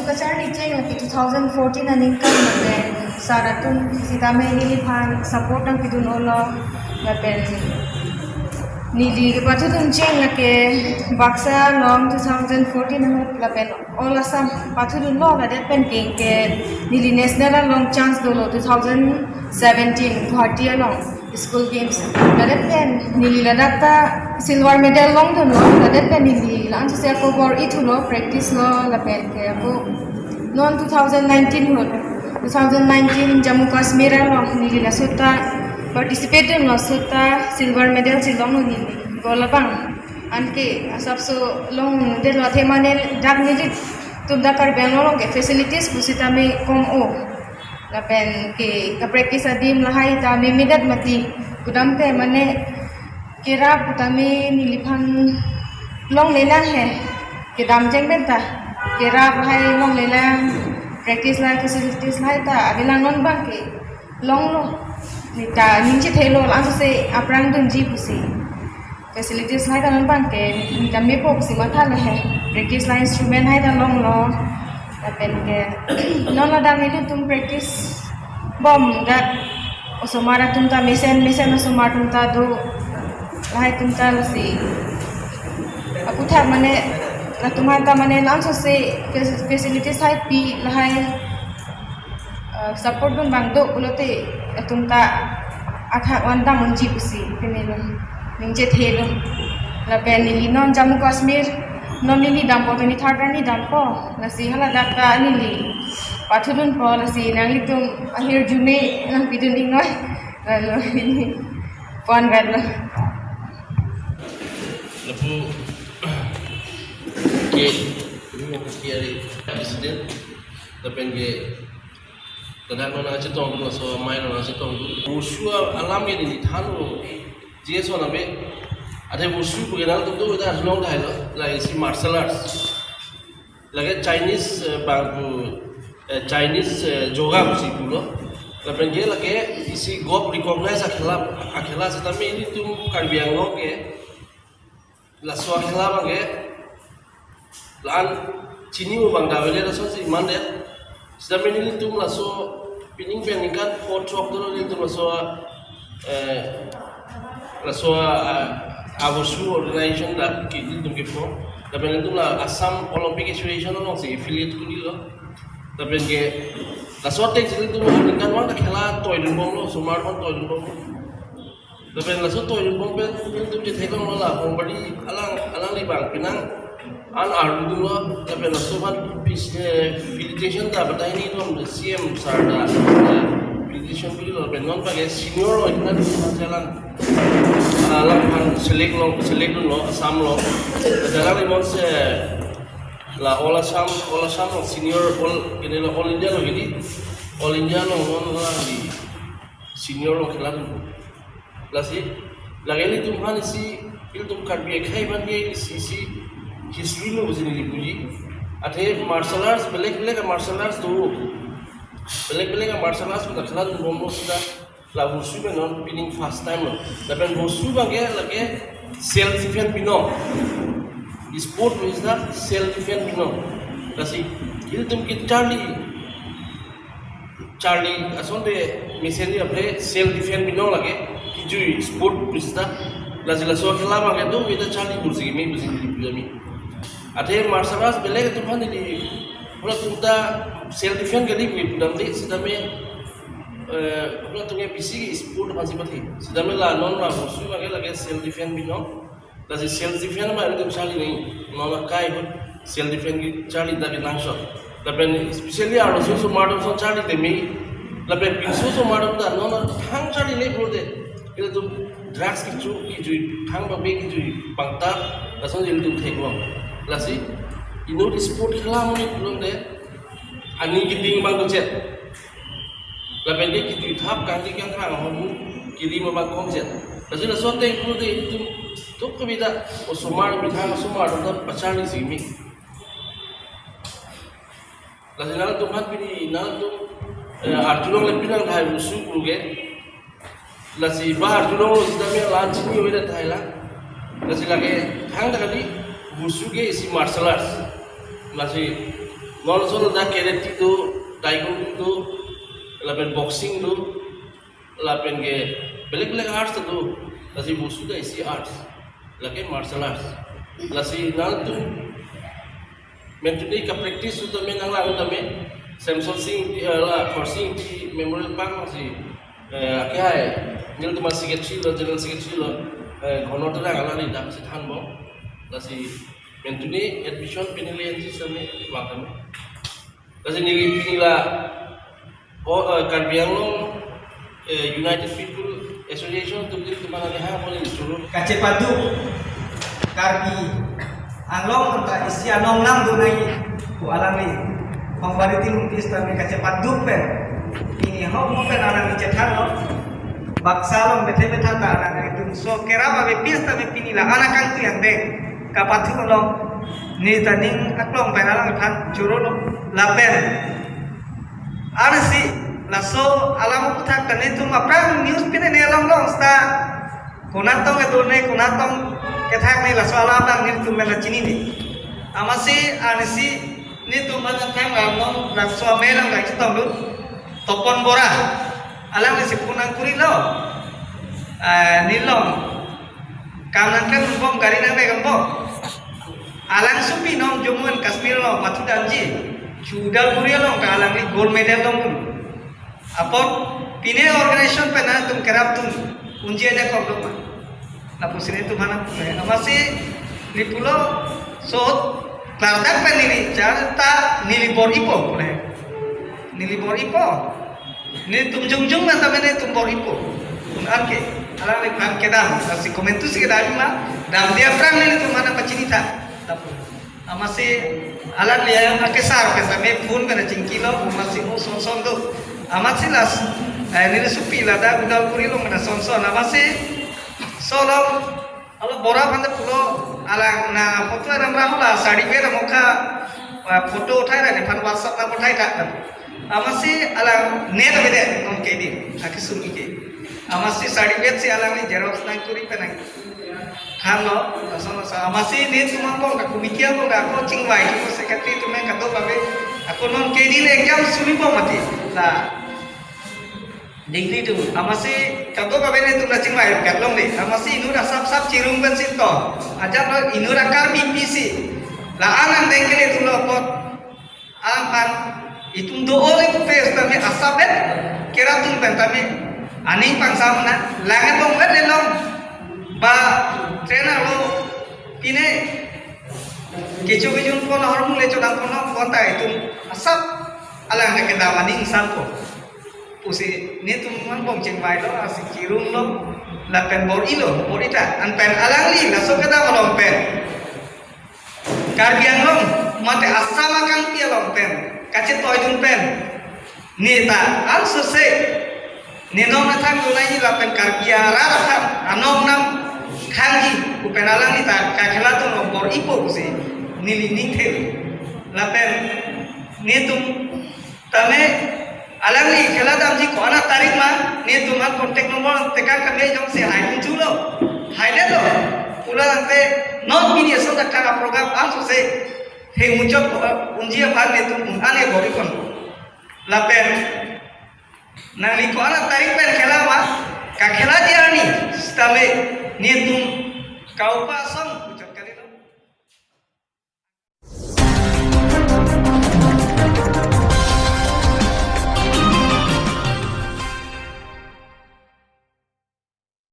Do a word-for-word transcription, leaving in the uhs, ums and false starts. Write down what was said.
Kacharli cheng lake two thousand fourteen aningkan lapen sir atum sitame neliphan support nangpidun-olo lapen neli kepathudun cheng lake Baksa along two thousand fourteen ahut lapen all Assam pathudunlo, ladet pen ke, ke neli national along chance dolo two thousand seventeen Guwahati along school games. Ladet pen neli ladak ta silver medal longdunlo, ladet pen neli la-an sose ako bor-ithulo, practice lo lapen ke ako non two thousand nineteen ahut, two thousand nineteen Jammu Kashmir along neli laso ta participate dunlo, laso ta silver medal si longlo neli gold abang. Anke asapso longdetlo athe mane dak nelitum dak Karbi Anglong along ke facilities pusitame kom-o. Lapen ke ka-practice adim lahai ta memedet mati. Kudamte mane kerap putame neliphan longlelang he. Kedam cheng pen ta kerap lahai longlelang, practice lahai, facilities lahai ta avelang, non abang ke longlo. Neta ningje thelo, la-an sose aphrang dunji pusi. Facilities lahai ta non abang ke neta mepo pusi mathalo he. Practice lahai instrument hai ta longlo. Lapen ke non ladak nelitum practice bom dak osomar atum ta mesen mesen osomar atum ta do, lahai atum ta lasi. Aphuthak mane latum aphan ta mane la-an sose faci-, facilities hai pi lahai, uh, support dun abang do pulote latum ta athak van dam unji pusi pini lo, ningje thelo. Lapen neli non Jammu Kashmir non neli dampo, twenty-third arni dampo, lasi haladak ta neli pathudunpo, lasi nanglitum ahirjume nangpidun-iknoi. Lalu neli pon rat lo. Lapu ke, ke ari president, lapen ke ladak nangchetongdun, laso amei nangchetongdun. Wushu alam ke neli thanlo, G S one ave. Athe wushu pu ke nangtum do ida arjulong thailo, la isi martial arts. Lake Chinese, eh, bangku, eh, Chinese, eh, yoga pusi pulo. Lapen ke lake isi gov recognize akhela, akhela sitame ilitum Karbi Anglong ke laso akhela abang ke la-an chinimo abang ta avele, laso si mandet. Sitame nelitum laso pining pen ningkan pho throk dolo nelitum laso, eh, laso, ah, awusu organization ta ke nelitum ke-form. Lapen nelitum la Assam Olympic Association alongsi affiliate kurilo. Lapen ke laso ateng si nelitum ningkan vang ta khela toidunbomlo, osomar aphan toidunbomlo. Lapen laso toidunbom pen nelitum chetheklonglo, la Hongbari alang, alangli abang penang an arjudunlo, lapen laso aphan pis-, eh, felicitation ta batai ni dom C M sir ta, eh, felicitation kurilo, lapen non abang ke senior lo itina di alang, alangphan select lo, select dunlo, Assam lo. Alangli monse la All Assam, All Assam lo senior, all, kene lo All India lo gini, All India lo non alangli senior lo khela dun. Lasi, lake ilitum aphan isi, ilitum Karbi akhei aphan ke isi, isi history lo pusi neli puji. Athe martial arts, belek belek a-martial arts do. Belek belek a-martial arts pu ta khela dunbomlo sita la wushu pen non pining first time lo. Lapen wushu abang ke lake self defense binong. Sport pu sita self defense binong. Lasi, ilitum kecharli charli asonte mesen ni apre self defense binong lake, kijui sport pu sita. Lasi laso akhela abang ke do ita charli kursi me pusi neli puji. Athe martial arts belek atum aphan neli, halatum ta self defense kali pu pudamde sitame, eh, halatum ke bisi sport aphansi pathe. Sitame la non la wushu abang ke lake self defense binong. Lasi self defense ma ilitum charli nangji. Non akai ahut self defense kecharli ta kenangsot. Lapen especially arloso osomar atum ason charli tame. Lapen pinso osomar atum ta non thang charlile pulote, ilitum drugs kecho, kejui, thang babe kejui abang ta lason ilitum theklong. Lasi inut sport khela amonit pulote aning keding abang kochet. Lapen ke kejui thap kangdi kangkhang ahormu kedim abang kongchet. Lasi lason ateng pulote ilitum tok kebida osomar methang osomar atum ta pacharlisi me. Lasi nangtum aphan pini nangtum, eh, arjulong le pinang thai wushu pu ke. Lasi ba arjulonglo sitame la-an chini avedet thai la. Lasi lake thangta kali wushu ke isi martial arts. Lasi Non solo da karate do, taekwondo do, lapen boxing do, lapen ke belek belek arts do, lasi wushu ta isi arts, lake martial arts. Lasi nangtum mentuni ka practice sutame nanglang tame, Semson Sing, eh, la Khorsing Engti Memorial Park si, eh, ake hai, nelitum secretary lo, general secretary lo, eh, Ghono Terang alangli damsi thanbom. Lasi mentuni admission penile enji sami wakam. Lasi neli pini la, oh, eh, Karbi Anglong, eh, United People Association atum nelitum aphan neli ha pon neli choro. Kachepaduk Karbi Anglong ta isi anong nangdun nai ko alangli. Pambari tin pis tame kachepaduk pen. Pini ahok mo pen alangli chethanlo. Baksa along bethe bethan ta alanglitum. So kerap ave pis tame pini la anak kangtu yang deng. Kapathu along neli ta ning aklong pen alangphan chorolo. Lapen arsi laso alam aphuthak ta nelitum aphrang news pine ne longlong sta. Konatong kedo ne, konatong kethak ne, laso alam abang nelitum mena chinine. Amatsi arsi nelitum mena thang ram long laso amelang dak chetongdun. Topon Bora. Alanglisi phone nangkurilo. Eh, nelong kam nangklemponbom, gari nangvekponbom. Alang supi non Jammu and Kashmir along pathu damji. Chudalpuri along ta alangli gold medal dongdun. Apot pine organization pen nangtum kerap dun unji ajakong doma. Lapusi nelitum aphan nangkule. Amatsi neli pulo, so klardak pen neli char ta neli bor-ipo pule. Neli bor-ipo. Nelitum jongjong man tame nelitum bor-ipo. Un-an ke, alangliphan kedam, lasi komantusi kedam ma, damde aphrang nelitum aphan nangpachini tha. Lapu. Amatsi alangli akesar pen tame phone pen chingkilo, amatsi mo son son do. Amatsi las, eh, neli supi ladak Udalguri along mena son son. Amatsi solo, alo Bora aphan ta pulo, alang na photo aram rahula, sari bera mokha, eh, photo uthai ra nephan WhatsApp na uthai tha. Amatsi alang net avedet non kedi, akesung ke. Amatsi sari bera si alangli xerox nangkuri pen nang. Thanlo, lason lason. Amatsi nelitum angbong ka committee angbong ka ako chingvai, ko secretary atum kadokave. Ako non kedi le kiam sumi po mati. La. Degree atum. Amatsi kadokave nelitum la chingvai kat longle. Amatsi inut asap sap chirung pensi to. Ajat lo inut akar B P C. La anang dengkele atum lo apot. Alam aphan itum do ole pupe tame asap pen kerap dun pen tame aning pangsam na lang-et bom vet le long ba trainer lo pine kecho kejun pon ahormu le chodang pon pon ta itum asap alang le kedam aning sampo pusi nelitum angbong chingvailo, asi chirunglo lapen bor-ilo, bor-i ta, anpen alangli laso kedam along pen Karbi Anglong mate Assam akangpi along pen kachetoidun pen ne ta ansose ne nong nathang dunai lapen Karbi arat aphan anong nam khangji pu pen alangli ta kakhela atum along bor-ipo pusi neli ningthe. Lapen nelitum tame alangli khela damji ko-an atarik ma, nelitum an contact number tekang kami jongsi hai muncul lo. Hai det lo. Pula tangte non pini ason ta kara program ansose heng muncul ko, unji aphan nelitum un-an ke bor-i kon. Lapen nangli ko-an atarik pen khela ma, kakhela dia ni, sitame nelitum kaupa song